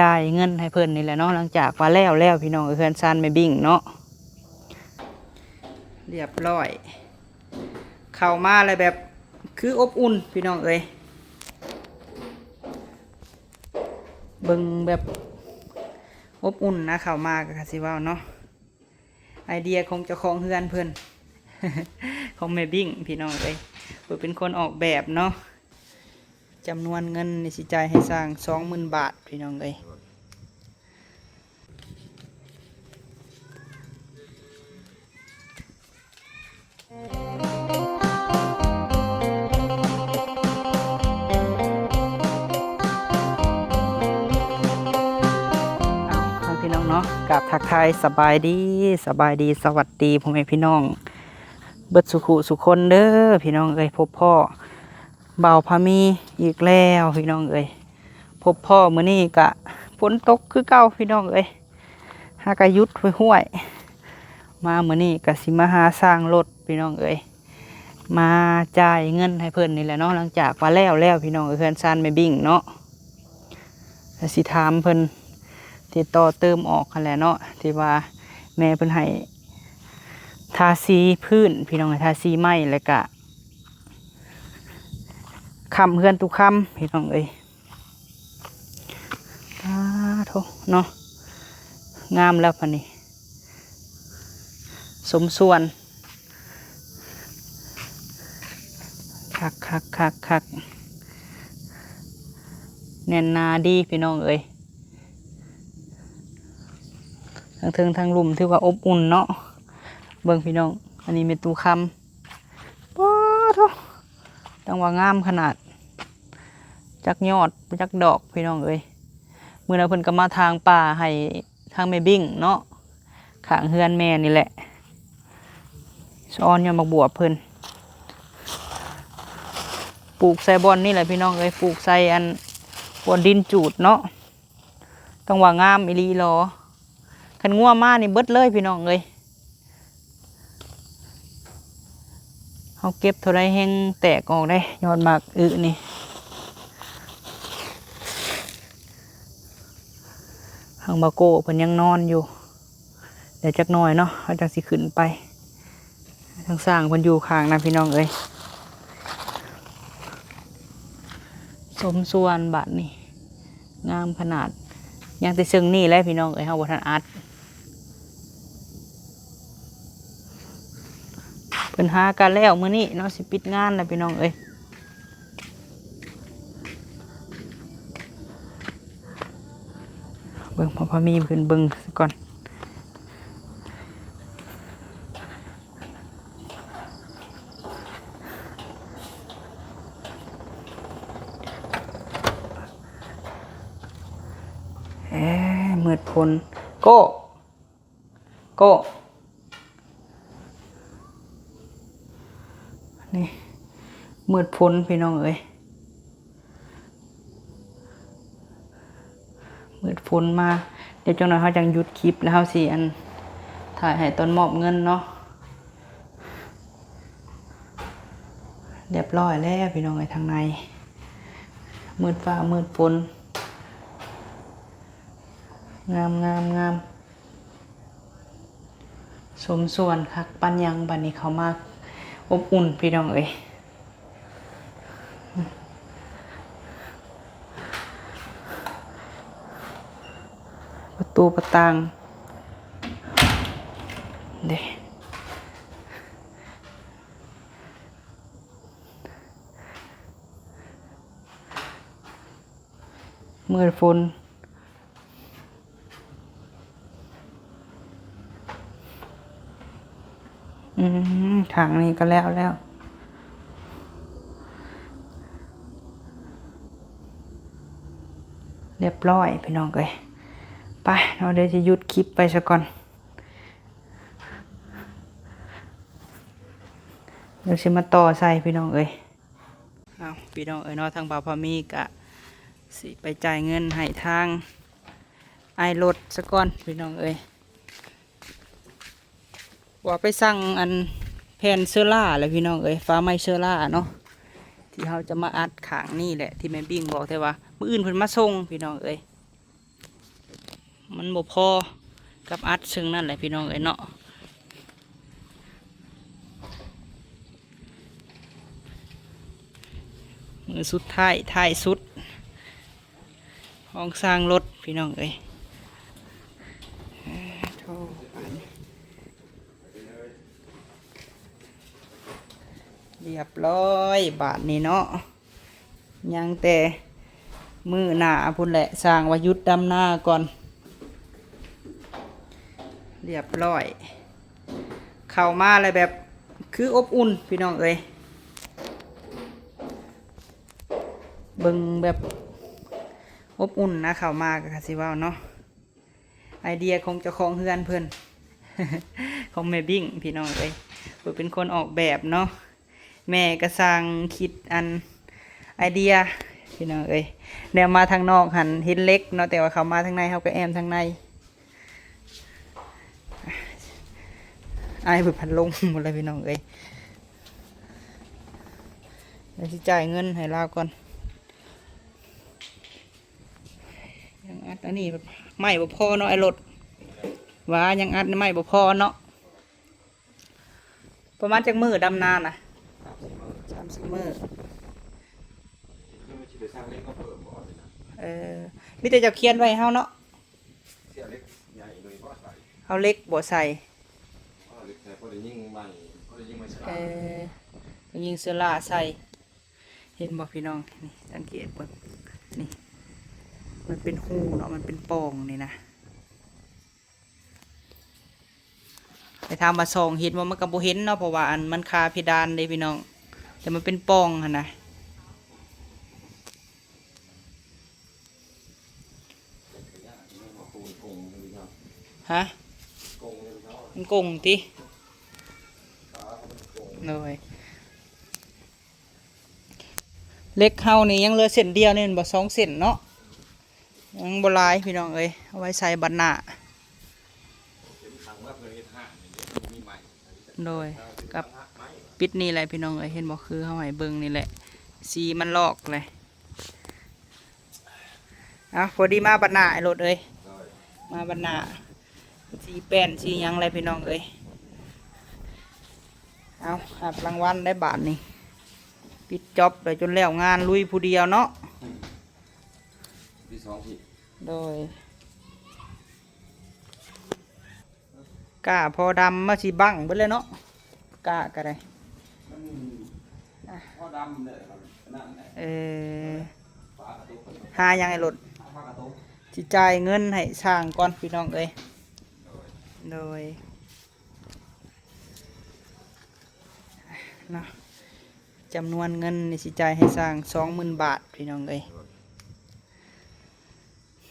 ຈ່າຍເງິນໃຫ້ເພິ່ນນີ້ແຫຼະເນາະ. ຫຼັງຈາກວ່າແລ້ວແລ້ວ ພີ່ນ້ອງເອີຍ ເຮືອນຊານແມ່ບິ້ງເນາະ ລຽບຮ້ອຍ. ເຂົ້າມາແລ້ວແບບຄືອົບອຸ່ນ ພີ່ນ້ອງເອີຍ ເບິ່ງແບບອົບອຸ່ນນະ. ເຂົ້າມາກໍຄືຊິເວົ້າເນາະ ໄອເດຍຂອງເຈົ້າຂອງເຮືອນເພິ່ນ ຂອງແມ່ບິ້ງ ພີ່ນ້ອງເອີຍ ເພິ່ນເປັນຄົນອອກແບບເນາະ. ຈຳນວນເງິນນີ້ຊິຈ່າຍໃຫ້ຊ່າງສອງໝື່ນບາດ ພີ່ນ້ອງເອີຍ. ເອົາ ພີ່ນ້ອງເນາະ ກາບທັກທາຍສະບາຍດີ ສະບາຍດີ ສະຫວັດດີ ພໍ່ແມ່ພີ່ນ້ອງເບິດສູ່ຄູ່ສູ່ຄົນເດີ ພີ່ນ້ອງເອີຍ. ພົບພໍ້ບ່າວພາມີອີກແລ້ວ ພີ່ນ້ອງເອີຍ. ພົບພໍ້ມື້ນີ້ກະຝົນຕົກຄືເກົ່າ ພີ່ນ້ອງເອີຍ ຫາກະຢຸດຫ້ວຍໆ. ມາມື້ນີ້ກະຊິມາຫາຊ່າງລົດ ພີ່ນ້ອງເອີຍ ມາຈ່າຍເງິນໃຫ້ເພິ່ນນີ້ແຫຼະເນາະ. ຫຼັງຈາກວ່າແລ້ວແລ້ວ ພີ່ນ້ອງເອີຍ ເຮືອນຊານແມ່ບິ້ງເນາະ ກະຊິຖາມເພິ່ນ ຕິດຕໍ່ເຕີມອອກຫັ້ນແຫຼະເນາະ ທີ່ວ່າແມ່ເພິ່ນໃຫ້ທາສີພື້ນ ພີ່ນ້ອງເອີຍ ທາສີໄມ້ ແລ້ວກະຄ້ຳເຮືອນຕຸຄ້ຳ ພີ່ນ້ອງເອີຍ. ປາໂທ້ເນາະ ງາມແລ້ວບາດນີ້ ສົມສ່ວນ ຄັກໆໆໆ ແໜ້ນໜາດີ ພີ່ນ້ອງເອີຍ. ທັງເທິງທັງລຸ່ມຖືວ່າອົບອຸ່ນເນາະ. ເບິ່ງ ພີ່ນ້ອງ ອັນນີ້ແມ່ນຕູ້ຄຳ ປາໂທ້ ຈັ່ງວ່າງາມຂະໜາດ ຈັກຍອດຈັກດອກ ພີ່ນ້ອງເອີຍ. ມື້ນັ້ນເພິ່ນກໍມາຖາງປ່າໃຫ້ທາງແມ່ບິ້ງເນາະ ຂ້າງເຮືອນແມ່ນີ້ແຫຼະ ສະອອນຍ້ອນໝາກບວບເພິ່ນ ປູກໃສ່ບ່ອນນີ້ແຫຼະ ພີ່ນ້ອງເອີຍ ປູກໃສ່ອັນບ່ອນດິນຈູດເນາະ. ຕ້ອງວ່າງາມອີ່ຫຼີຫຼໍ ຄັນງົວມານີ້ເບິດເລີຍ ພີ່ນ້ອງເອີຍ. ເຮົາເກັບເທົ່າໃດແຮງແຕກອອກເດ້ ຍອດໝາກອຶນີ້. ທາງບາໂກ້ເພິ່ນຍັງນອນຢູ່ ດຽວຈັກໜ້ອຍເນາະ ເຮົາຈັ່ງຊິຂຶ້ນໄປ. ທາງຊ່າງເພິ່ນຢູ່ຂ້າງນະ ພີ່ນ້ອງເອີຍ. ສົມສ່ວນບາດນີ້ ງາມຂະໜາດ. ຍັງແຕ່ເຊິ່ງນີ້ແຫຼະ ພີ່ນ້ອງເອີຍ ເຮົາບໍ່ທັນອັດ. ເພິ່ນຫາກະແລ້ວມື້ນີ້ເນາະ ຊິປິດງານແລ້ວ ພີ່ນ້ອງເອີຍ. ເບິ່ງ ພໍ່ພາມີຂຶ້ນເບິ່ງຊະກ່ອນ. ເອີ ມືດຝົນ ໂກ້ ໂກ້ ນີ້ ມືດຝົນ ພີ່ນ້ອງເອີຍ. ມືດຝົນມາ ດຽວຈັກໜ້ອຍເຮົາຈັ່ງຢຸດຄລິບ ແລ້ວເຮົາຊິ ອັນ ຖ່າຍໃຫ້ຕອນມອບເງິນເນາະ. ລຽບຮ້ອຍແລ້ວ ພີ່ນ້ອງເອີຍ ທາງໃນ ມືດຟ້າມືດຝົນ ງາມໆໆ. ສົມສ່ວນຄັກປານຫຍັງ ບາດນີ້ເຂົ້າມາອົບອຸ່ນ ພີ່ນ້ອງເອີຍ. ປະຕູປະຕ່າງເດ້ ມືດຝົນ. ອືມ ຂ້າງນີ້ກໍແລ້ວແລ້ວ ລຽບຮ້ອຍ ພີ່ນ້ອງເອີຍ. ໄປເນາະ ດຽວຊິຢຸດຄລິບໄປຊະກ່ອນ ດຽວຊິມາຕໍ່ໃສ່ ພີ່ນ້ອງເອີຍ. ເອົາ ພີ່ນ້ອງເອີຍເນາະ ທາງບ່າວພາມີກະຊິໄປຈ່າຍເງິນໃຫ້ທາງອ້າຍລົດສະກ່ອນ ພີ່ນ້ອງເອີຍ. ວ່າໄປສັ່ງອັນແຜ່ນເຊີລາແຫຼະ ພີ່ນ້ອງເອີຍ ຝາໄມ້ເຊີລາເນາະ ທີ່ເຮົາຈະມາອັດຂ້າງນີ້ແຫຼະ ທີ່ແມ່ບິ້ງບອກ ແຕ່ວ່າມື້ອື່ນເພິ່ນມາສົ່ງ ພີ່ນ້ອງເອີຍ. ມັນບໍ່ພໍກັບອັດເຊິ່ງນັ້ນແຫຼະພີ່ນ້ອງເອີຍເນາະ. ມື້ສຸດທ້າຍ ທ້າຍສຸດຂອງຊ່າງລົດພີ່ນ້ອງເອີຍ. ໂອ້ ບາດນີ້ ລຽບຮ້ອຍບາດນີ້ເນາະ. ຍັງແຕ່ມື້ໜ້າພຸ້ນແຫຼະ ຊ່າງວ່າຢຸດດຳນາກ່ອນ. ລຽບຮ້ອຍ ເຂົ້າມາແລ້ວແບບຄືອົບອຸ່ນພີ່ນ້ອງເອີຍ. ເບິ່ງແບບອົບອຸ່ນນະ ເຂົ້າມາກໍຄືຊິເວົ້າເນາະ. ໄອເດຍຂອງເຈົ້າຂອງເຮືອນເພິ່ນ ຂອງແມ່ບິ້ງພີ່ນ້ອງເອີຍ. ເພິ່ນເປັນຄົນອອກແບບເນາະ. ແມ່ກໍຊ່າງຄິດອັນໄອເດຍພີ່ນ້ອງເອີຍ. ແນວມາທາງນອກຫັ້ນເຫັນເຫຼັກເນາະ ແຕ່ວ່າເຂົ້າມາທາງໃນເຮົາກໍແອ້ມທາງໃນ. ອ້າຍເປີດພັດລົມໝົດແລ້ວພີ່ນ້ອງເອີຍ. ດຽວຊິຈ່າຍເງິນໃຫ້ລາວກ່ອນ. ຍັງອັດອັນນີ້ໄມ້ບໍ່ພໍເນາະ ໄອ້ລົດ ວ່າຍັງອັດໄມ້ບໍ່ພໍເນາະ. ປະມານຈັກມື້ດຳນານະ? ສາມສີ່ມື້ ສາມສີ່ມື້. ເອີ ມີແຕ່ເຈົ້າຂຽນໄວ້ໃຫ້ເຮົາເນາະ. ເອົາເຫຼັກບໍ່ໃສ່ ເອີ ໄດ້ຍິງເຊື້ອລາໃສ່. ເຫັນບໍ່ພີ່ນ້ອງ ນີ້ ສັງເກດເບິ່ງ ນີ້ ມັນເປັນຮູເນາະ ມັນເປັນປ່ອງນີ້ນະ. ແຕ່ຖາມວ່າສ່ອງເຫັນບໍ່ ມັນກໍບໍ່ເຫັນເນາະ ເພາະວ່າອັນມັນຄາເພດານເດ້ພີ່ນ້ອງ ແຕ່ມັນເປັນປ່ອງຫັ້ນນະ. ຮະ? ມັນກົງຕິ? ໂດຍ. ເຫຼັກເຮົານີ້ຍັງເຫຼືອເສັ້ນດຽວນີ້ແມ່ນບໍ່? ສອງເສັ້ນເນາະ ຍັງບໍ່ຫຼາຍພີ່ນ້ອງເອີຍ ເອົາໄວ້ໃສ່ບັດໜ້າ. ໂດຍ ກັບປິດນີ້ແຫຼະພີ່ນ້ອງເອີຍ ເຫັນບໍ່? ຄືເຮົາໃຫ້ເບິ່ງນີ້ແຫຼະ ສີມັນລອກເລີຍ. ເອົາ ພໍດີມາບັດໜ້າ ໄອ້ລົດເອີຍ ມາບັດໜ້າ ສີແປ້ນສີຫຍັງແຫຼະພີ່ນ້ອງເອີຍ. ເອົາ ຮັບລາງວັນໄດ້ບາດນີ້ ປິດຈ໊ອບໄດ້ຈົນແລ້ວງານ ລຸຍຜູ້ດຽວເນາະ. ທີສອງທີ່ ໂດຍ. ກ້າພໍດຳມາຊິບັ້ງເບິດແລ້ວເນາະ ກ້າກໍໄດ້ ມັນພໍດຳເລີຍ ນັ້ນແຫຼະ. ເອີ ຫາຫຍັງໃຫ້ລົດ ຊິຈ່າຍເງິນໃຫ້ຊ່າງກ່ອນພີ່ນ້ອງເອີຍ. ໂດຍ ເນາະ ຈຳນວນເງິນນີ້ຊິຈ່າຍໃຫ້ຊ່າງສອງໝື່ນບາດພີ່ນ້ອງເອີຍ.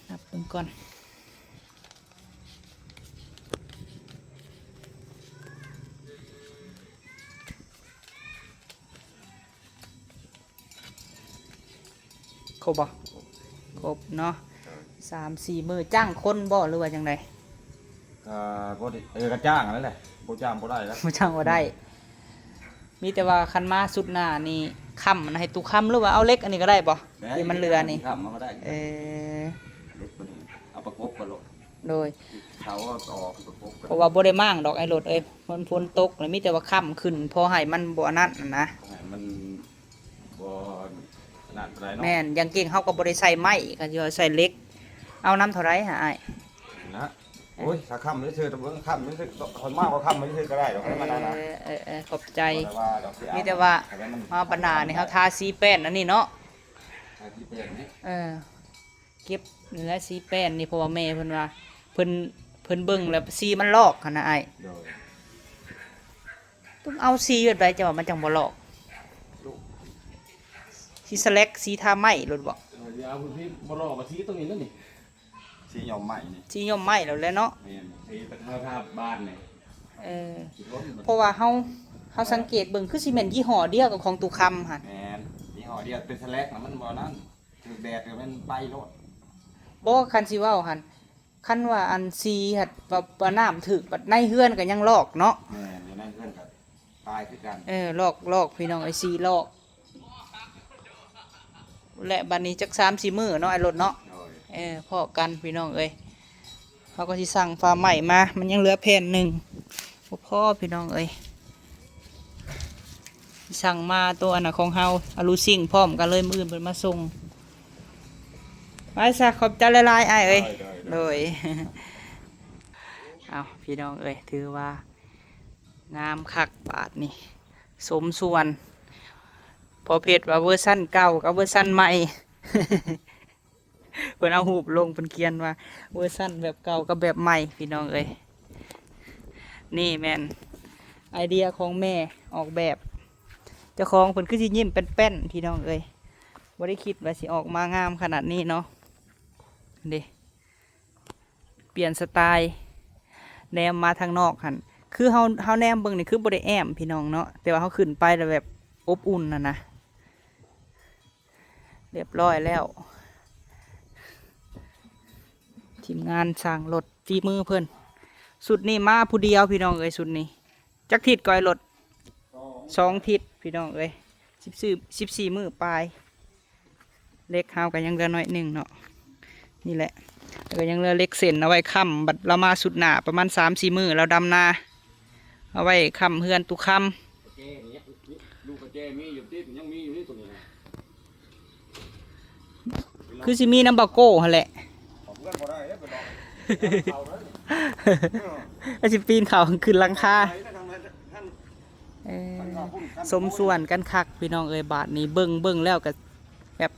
ນັບເບິ່ງກ່ອນ ຄົບບໍ່? ຄົບເນາະ. ສາມສີ່ມື້ ຈ້າງຄົນບໍ່ ຫຼືວ່າຈັ່ງໃດ? ກໍບໍ່ໄດ້ ເອີ ກໍຈ້າງຫັ້ນແຫຼະ ບໍ່ຈ້າງບໍ່ໄດ້ແລ້ວ ບໍ່ຈ້າງບໍ່ໄດ້. ມີແຕ່ວ່າຄັນມາຊຸດໜ້ານີ້ຄ້ຳໃຫ້ຕູ້ຄ້ຳ ຫຼືວ່າເອົາເຫຼັກອັນນີ້ກໍໄດ້ບໍ່? ໄດ້ ທີ່ມັນເຫຼືອນີ້ ຄ້ຳເອົາກໍໄດ້. ເອີ ເຫຼັກຕົວນີ້ເອົາປະກົບກັນໂລດ. ໂດຍ ເສົາເອົາຕອກປະກົບກັນ ເພາະວ່າບໍ່ໄດ້ມ້າງດອກໄອ້ລົດເອີຍ ມັນຝົນຕົກແລ້ວ ມີແຕ່ວ່າຄ້ຳຂຶ້ນ ພໍໃຫ້ມັນບໍ່ອັນນັ້ນນະ ໃຫ້ມັນບໍ່ອັນນັ້ນປານໃດເນາະ. ແມ່ນ ຢ່າງເກັ່ງເຮົາກໍບໍ່ໄດ້ໃສ່ໄມ້ ກໍຊິວ່າໃສ່ເຫຼັກ ເອົານຳເທົ່າໃດຫາອ້າຍ? ນະ ໂອ້ຍ ຖ້າຄ້ຳຊື່ໆ ຕະເບິ່ງຄ້ຳຊື່ໆ ຂ້ອຍມາວ່າຄ້ຳຊື່ໆກໍໄດ້ດອກ ໃຫ້ມັນນັ້ນນະ. ເອີ ເອີ ເອີ ຂອບໃຈ. ບໍ່ໄດ້ວ່າດອກ ມີແຕ່ວ່າ ໃຫ້ມັນ ມາບັດໜ້ານີ້ເຮົາທາສີແປ້ນອັນນີ້ເນາະ ທາສີແປ້ນນີ້. ເອີ ເກັບນີ້ແຫຼະສີແປ້ນນີ້ ເພາະວ່າແມ່ເພິ່ນວ່າ ເພິ່ນ ເພິ່ນເບິ່ງແລ້ວສີມັນລອກຫັ້ນນະອ້າຍ. ໂດຍ. ຕ້ອງເອົາສີແບບໃດຈັ່ງວ່າມັນຈັ່ງບໍ່ລອກ? ສີສະແລັກ ສີທາໄມ້ໂລດບໍ? ເອີ ຢ່າເອົາ ບໍ່ລອກ ສີຕົງນີ້ແຫຼະນີ້ ສີຍ້ອມໄມ້ນີ້ ສີຍ້ອມໄມ້ແລ້ວແຫຼະເນາະ. ແມ່ນ ສີໄປທາ ທາບານນີ້. ເອີ ເພາະວ່າເຮົາ ເຮົາສັງເກດເບິ່ງ ຄືຊິແມ່ນຍີ່ຫໍ້ດຽວກັບຂອງຕູ້ຄຳຫັ້ນ. ແມ່ນ ຍີ່ຫໍ້ດຽວ ເປັນສະແລັກນະ ມັນບໍ່ນັ້ນ ຖືກແດດກໍແມ່ນໄປໂລດ. ບໍ່ ຄັນຊິເວົ້າຫັ້ນ ຄັນວ່າອັນສີຫັ້ນ ວ່າ ວ່ານ້ຳຖືກ ບັດໃນເຮືອນກໍຍັງລອກເນາະ. ແມ່ນ ຢູ່ໃນເຮືອນກໍຕາຍຄືກັນ. ເອີ ລອກ ລອກ ພີ່ນ້ອງເອີຍ ສີລອກ. ແລະ ບັດນີ້ຈັກສາມສີ່ມື້ເນາະ ໄອ້ລົດເນາະ. ໂດຍ. ເອີ ພໍ້ກັນພີ່ນ້ອງເອີຍ. ເຮົາກໍຊິສັ່ງຝາໄມ້ມາ ມັນຍັງເຫຼືອແຜ່ນໜຶ່ງ ບໍ່ພໍພີ່ນ້ອງເອີຍ. ສັ່ງມາໂຕອັນນະຂອງເຮົາ ອາລູຊິງພ້ອມກັນເລີຍ ມື້ອື່ນເພິ່ນມາສົ່ງ. ໄປຊະ ຂອບໃຈຫຼາຍໆ ອ້າຍເອີຍ. ໄດ້ໆໆ ໂດຍ. ເອົາ ພີ່ນ້ອງເອີຍ ຖືວ່າງາມຄັກບາດນີ້ ສົມສ່ວນ. ພໍ່ເພັດວ່າເວີຊັນເກົ່າກັບເວີຊັນໃໝ່. ເພິ່ນເອົາຮູບລົງ ເພິ່ນຂຽນວ່າເວີຊັນແບບເກົ່າກັບແບບໃໝ່ ພີ່ນ້ອງເອີຍ. ນີ້ແມ່ນໄອເດຍຂອງແມ່ອອກແບບ. ເຈົ້າຂອງເພິ່ນຄືຊິຍິ້ມແປ້ນໆ ພີ່ນ້ອງເອີຍ. ບໍ່ໄດ້ຄິດວ່າຊິອອກມາງາມຂະໜາດນີ້ເນາະ. ເດ້ ປ່ຽນສະໄຕລ໌ ແນມມາທາງນອກຫັ້ນ ຄືເຮົາ ເຮົາແນມເບິ່ງນີ້ຄືບໍ່ໄດ້ແອ້ມ ພີ່ນ້ອງເນາະ ແຕ່ວ່າເຮົາຂຶ້ນໄປແລ້ວແບບອົບອຸ່ນຫັ້ນນະ. ຮຽບຮ້ອຍແລ້ວ ທີມງານຊ່າງລົດ ຝີມືເພິ່ນ. ຊຸດນີ້ມາຜູ້ດຽວ ພີ່ນ້ອງເອີຍ. ຊຸດນີ້ຈັກທິດກໍໄອ້ລົດ? ສອງທິດ ພີ່ນ້ອງເອີຍ. ສິບສີ່ ສິບສີ່ມື້ປາຍ. ເຫຼັກເຮົາກໍຍັງເຫຼືອໜ້ອຍໜຶ່ງເນາະ. ນີ້ແຫຼະ ແລ້ວກໍຍັງເຫຼືອເຫຼັກເສັ້ນເອົາໄວ້ຄ້ຳ. ບັດລາວມາຊຸດໜ້າປະມານສາມສີ່ມື້ ລາວດຳນາ ເອົາໄວ້ຄ້ຳເຮືອນຕຸຄຳ. ລູກກະແຈມີຢູ່ຕິ ຍັງມີຢູ່ນີ້ຕົວນີ້ນະ. ຄືຊິມີນຳບາໂກ້ຫັ້ນແຫຼະ. ເອົາເຮືອນບໍ່ໄດ້ເດ້ ໄປບອກ ເຂົາເດ້. ອືມ ວ່າຊິປີນເຂົ້າຂຶ້ນຫຼັງຄາ. ເອີ ສົມສ່ວນກັນຄັກ ພີ່ນ້ອງເອີຍ. ບາດນີ້ເບິ່ງ ເບິ່ງແລ້ວກໍແບບ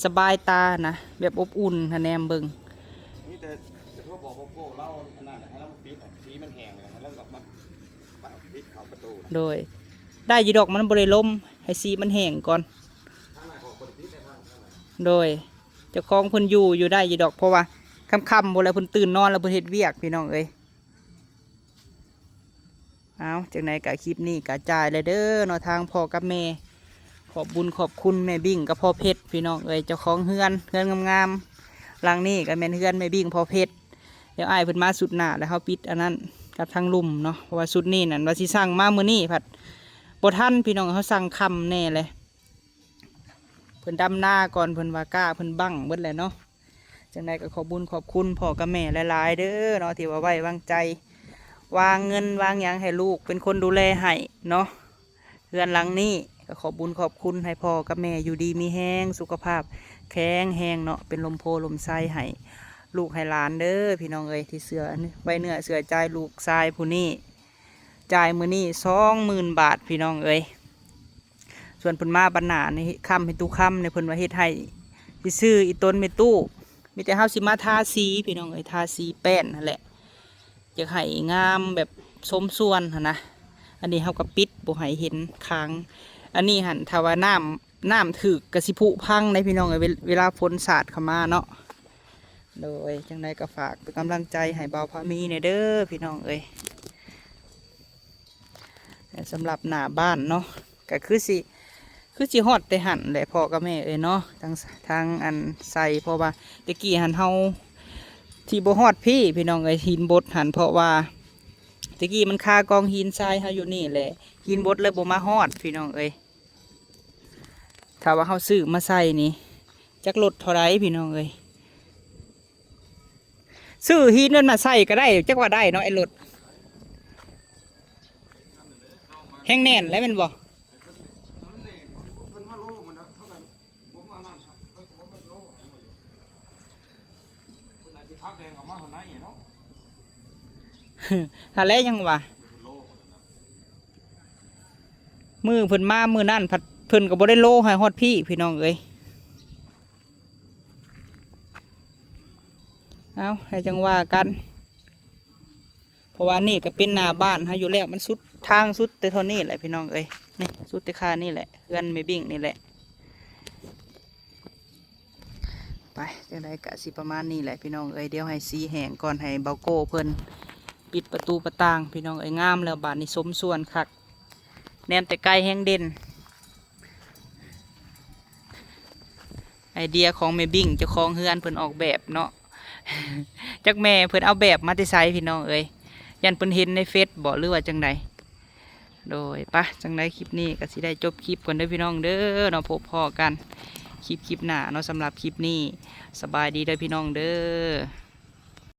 ສະບາຍຕານະ ແບບອົບອຸ່ນຫັ້ນ. ແນມເບິ່ງ ມີແຕ່ ແຕ່ໂທບອກບາໂກ້ລາວ ອັນນັ້ນແຫຼະ ໃຫ້ລາວມາປິດ ສີມັນແຫ້ງແລ້ວ ໃຫ້ລາວມາ ມາປິດເຂົ້າປະຕູນະ. ໂດຍ ໄດ້ຢູ່ດອກ ມັນບໍ່ໄດ້ລົມ ໃຫ້ສີມັນແຫ້ງກ່ອນ. ໂດຍ ເຈົ້າຂອງເພິ່ນຢູ່ ຢູ່ໄດ້ຢູ່ດອກ ເພາະວ່າຄ່ຳໆ ພຸ້ນແຫຼະ ເພິ່ນຕື່ນນອນແລ້ວ ເພິ່ນເຮັດວຽກ ພີ່ນ້ອງເອີຍ. ເອົາ ຈັ່ງໃດກະຄລິບນີ້ກະຈ່າຍແລ້ວເດີເນາະ ທາງພໍ່ກັບແມ່. ຂອບບຸນຂອບຄຸນແມ່ບິ້ງກັບພໍ່ເພັດ ພີ່ນ້ອງເອີຍ. ເຈົ້າຂອງເຮືອນ ເຮືອນງາມໆ ຫຼັງນີ້ກະແມ່ນເຮືອນແມ່ບິ້ງພໍ່ເພັດ. ດຽວອ້າຍເພິ່ນມາຊຸດໜ້າ ແລ້ວເຮົາປິດອັນນັ້ນກັບທາງລຸ່ມເນາະ ເພາະວ່າຊຸດນີ້ນັ້ນວ່າຊິສັ່ງມາມື້ນີ້ ພັດບໍ່ທັນ ພີ່ນ້ອງ. ເຮົາສັ່ງຄ່ຳແດ່ແຫຼະ ເພິ່ນດຳນາກ່ອນ ເພິ່ນວ່າກ້າເພິ່ນບັ້ງເບິດແຫຼະເນາະ. ຈັ່ງໃດກໍຂອບບຸນຂອບຄຸນພໍ່ກັບແມ່ຫຼາຍໆເດີເນາະ ທີ່ວ່າໄວ້ວາງໃຈ ວາງເງິນວາງຫຍັງໃຫ້ລູກເປັນຄົນດູແລໃຫ້ເນາະ. ເຮືອນຫຼັງນີ້ກໍຂອບບຸນຂອບຄຸນ ໃຫ້ພໍ່ກັບແມ່ຢູ່ດີມີແຮງ ສຸຂະພາບແຂງແຮງເນາະ ເປັນລົມໂພລົມໄຊໃຫ້ລູກໃຫ້ຫຼານເດີ ພີ່ນ້ອງເອີຍ. ທີ່ເຊື່ອ ໄວ້ເນື້ອເຊື່ອໃຈລູກຊາຍຜູ້ນີ້ ຈ່າຍມື້ນີ້ສອງໝື່ນບາດ ພີ່ນ້ອງເອີຍ. ສ່ວນເພິ່ນມາບັດໜ້ານີ້ ຄ້ຳໃຫ້ຕູ້ຄຳນີ້ ເພິ່ນວ່າເຮັດໃຫ້ ຊິຊື້ອີ່ຕົນແມ່ຕູ້. ມີແຕ່ເຮົາຊິມາທາສີ ພີ່ນ້ອງເອີຍ ທາສີແປ້ນຫັ້ນແຫຼະ ຢາກໃຫ້ງາມແບບສົມສ່ວນຫັ້ນນະ. ອັນນີ້ເຮົາກໍປິດບໍ່ໃຫ້ເຫັນຂ້າງ ອັນນີ້ຫັ້ນ ຖ້າວ່ານ້ຳ ນ້ຳຖືກກໍຊິຜຸພັງເດ້ ພີ່ນ້ອງເອີຍ ເວ ເວລາຝົນສາດເຂົ້າມາເນາະ. ໂດຍ ຈັ່ງໃດກໍຝາກເປັນກຳລັງໃຈໃຫ້ບ່າວພາມີແດ່ເດີ ພີ່ນ້ອງເອີຍ. ແລະ ສຳລັບໜ້າບ້ານເນາະ ກໍຄືຊິ ຄືຊິຮອດແຕ່ຫັ້ນແຫຼະ ພໍ່ກັບແມ່ເອີຍເນາະ ທາງ ທາງອັນໄຊ. ເພາະວ່າແຕ່ກີ້ຫັ້ນເຮົາທີ່ບໍ່ຮອດພີ້ ພີ່ນ້ອງເອີຍ ຫີນບົດຫັ້ນ ເພາະວ່າແຕ່ກີ້ມັນຄາກອງຫີນຊາຍເຮົາຢູ່ນີ້ແຫຼະ ຫີນບົດເລີຍບໍ່ມາຮອດ ພີ່ນ້ອງເອີຍ. ຖ້າວ່າເຮົາຊື້ມາໃສ່ນີ້ ຈັກລົດເທົ່າໃດ ພີ່ນ້ອງເອີຍ. ຊື້ຫີນນັ້ນມາໃສ່ກໍໄດ້ ຈັກວ່າໄດ້ເນາະ ໄອ້ລົດ ແຮງແໜ້ນແລ້ວແມ່ນບໍ່? ຫັ້ນແຫຼະ ຍັງວ່າ ມື້ເພິ່ນມາມື້ນັ້ນ ພັດເພິ່ນກໍບໍ່ໄດ້ໂລໃຫ້ຮອດພີ້ ພີ່ນ້ອງເອີຍ. ເອົາ ໃຫ້ຈັ່ງວ່າກັນ ເພາະວ່ານີ້ກໍເປັນໜ້າບ້ານເຮົາຢູ່ແລ້ວ ມັນສຸດທາງສຸດແຕ່ເທົ່ານີ້ແຫຼະ ພີ່ນ້ອງເອີຍ. ນີ້ສຸດແຕ່ຄານີ້ແຫຼະ ເຮືອນແມ່ບິ້ງນີ້ແຫຼະ. ໄປ ຈັ່ງໃດກະຊິປະມານນີ້ແຫຼະ ພີ່ນ້ອງເອີຍ. ດຽວໃຫ້ສີແຫ້ງກ່ອນ ໃຫ້ເບົາໂກ້ເພິ່ນປິດປະຕູປະຕ່າງ ພີ່ນ້ອງເອີຍ. ງາມແລ້ວບາດນີ້ ສົມສ່ວນຄັກ ແນມແຕ່ໄກແຮງເດັ່ນ. ໄອເດຍຂອງແມ່ບິ້ງ ເຈົ້າຂອງເຮືອນເພິ່ນອອກແບບເນາະ. ຈັກແມ່ເພິ່ນເອົາແບບມາແຕ່ໃສ ພີ່ນ້ອງເອີຍ. ຢ້ານເພິ່ນເຫັນໃນເຟສບໍ ຫຼືວ່າຈັ່ງໃດ. ໂດຍ ປະ ຈັ່ງໃດຄລິບນີ້ກໍຊິໄດ້ຈົບຄລິບກ່ອນເດີ ພີ່ນ້ອງເດີເນາະ. ພົບພໍ້ກັນຄລິບ ຄລິບໜ້າເນາະ. ສຳລັບຄລິບນີ້ ສະບາຍດີເດີ ພີ່ນ້ອງເດີ.